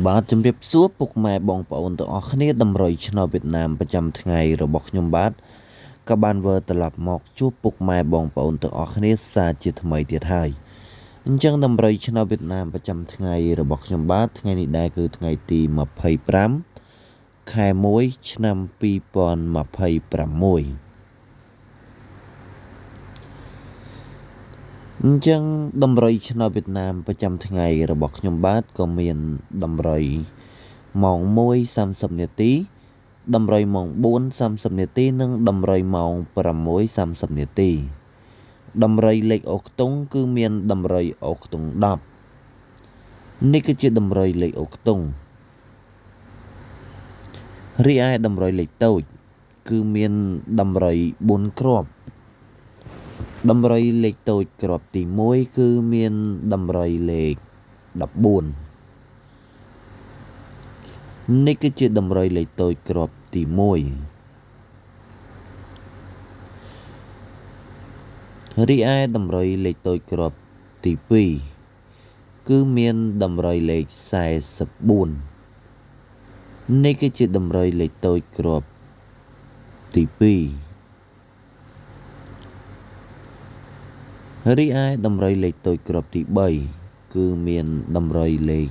បាទជំរាបសួរពុកម៉ែបងប្អូនទាំងអស់គ្នាតម្រុយឆ្នោតវៀតណាមប្រចាំថ្ងៃរបស់ខ្ញុំបាទក៏បានវិលត្រឡប់មកជួបពុកម៉ែបងប្អូនទាំងអស់គ្នាសាជាថ្មីទៀតហើយអញ្ចឹងតម្រុយឆ្នោតវៀតណាមប្រចាំថ្ងៃរបស់ខ្ញុំបាទថ្ងៃនេះដែរគឺថ្ងៃទី25ខែ1ឆ្នាំ2026អញ្ចឹងតម្រុយឆ្នោតវៀតណាមប្រចាំថ្ងៃរបស់ខ្ញុំបាទក៏មានតម្រុយម៉ោង1:30នាទីតម្រុយម៉ោង4:30នាទីនិងតម្រុយម៉ោង6:30នាទីតម្រុយលេខអូខ្ទង់គឺមានតម្រុយអូខ្ទង់10នេះគឺជាតម្រុយលេខអូខ្ទង់រីឯតម្រុយលេខតូចគឺមានតម្រុយ4គ្រាប់តម្រុយលេខតូចគ្រាប់ទី1គឺមានតម្រុយលេខ14នេះគឺជាតម្រុយលេខតូចគ្រាប់ទី1រីឯតម្រុយលេខតូចគ្រាប់ទី2គឺមានតម្រុយលេខ44នេះគឺជាតម្រុយលេខតូចគ្រាប់ទី2រីឯតម្រុយលេខតូចគ្រាប់ទី3គឺមានតម្រុយលេខ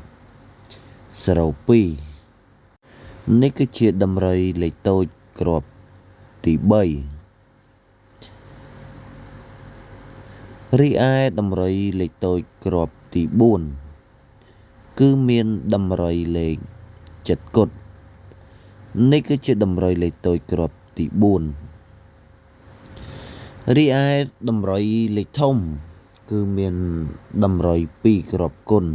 02នេះគឺជាតម្រុយលេខតូចគ្រាប់ទី3រីឯតម្រុយលេខតូចគ្រាប់ទី4គឺមានតម្រុយលេខ7គត់នេះគឺជាតម្រុយលេខតូចគ្រាប់ទី4រីឯតម្រុយលេខធំគឺមានតម្រុយ2គ្រាប់គុណ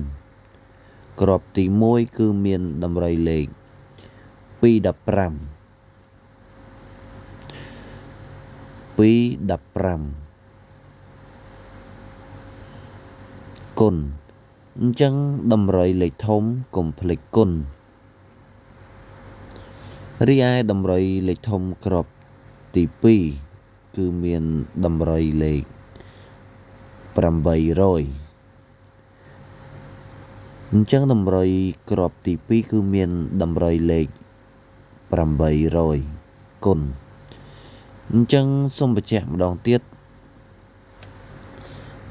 គ្រាប់ទី1គឺមានតម្រុយលេខ215 215គុណអញ្ចឹងតម្រុយលេខធំកុំភ្លេចគុណរីឯតម្រុយលេខធំគ្រាប់ទី2គឺមានតម្រុយលេខ800អញ្ចឹងតម្រុយគ្រាប់ទី2គឺមានតម្រុយលេខ800គុណអញ្ចឹងសូមបញ្ជាក់ម្ដងទៀត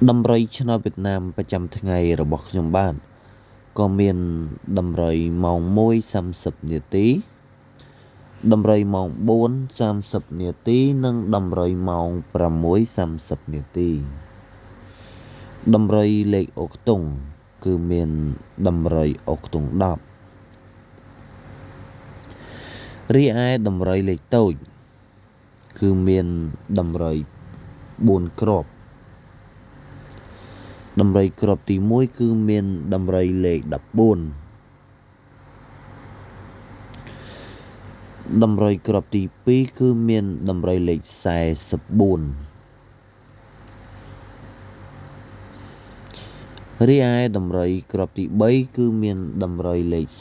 តម្រុយឆ្នោតវៀតណាមប្រចាំថ្ងៃរបស់ខ្ញុំបាទក៏មានតម្រុយម៉ោង1:30នាទីតម្រុយម៉ោង4:30នាទីនិងតម្រុយម៉ោង6:30នាទីតម្រុយលេខអូខ្ទង់គឺមានតម្រុយអូខ្ទង់10រីឯតម្រុយលេខតូចគឺមានតម្រុយ4គ្រាប់តម្រុយគ្រាប់ទី1គឺមានតម្រុយលេខ14តម្រុយគ្រាប់ទី2គឺមានតម្រុយលេខ44រីឯតម្រុយគ្រាប់ទី3គឺមានតម្រុយលេខ02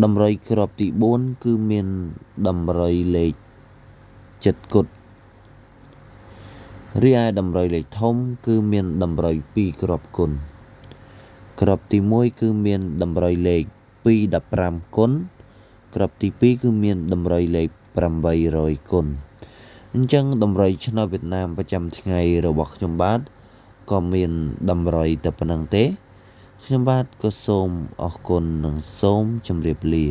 តម្រុយគ្រាប់ទី4គឺមានតម្រុយលេខ7គត់រីឯតម្រុយលេខធំគឺមានតម្រុយ2គ្រាប់គុណគ្រាប់ទី1គឺមានតម្រុយលេខ215គុណគ្រាប់ទី2គឺមានតម្រុយលេខ800គុណអញ្ចឹងតម្រុយឆ្នោតវៀតណាមប្រចាំថ្ងៃរបស់ខ្ញុំបាទក៏មានតម្រុយតែប៉ុណ្្នឹងទេខ្ញុំបាទក៏សូមអរគុណនិងសូមជម្រាបលា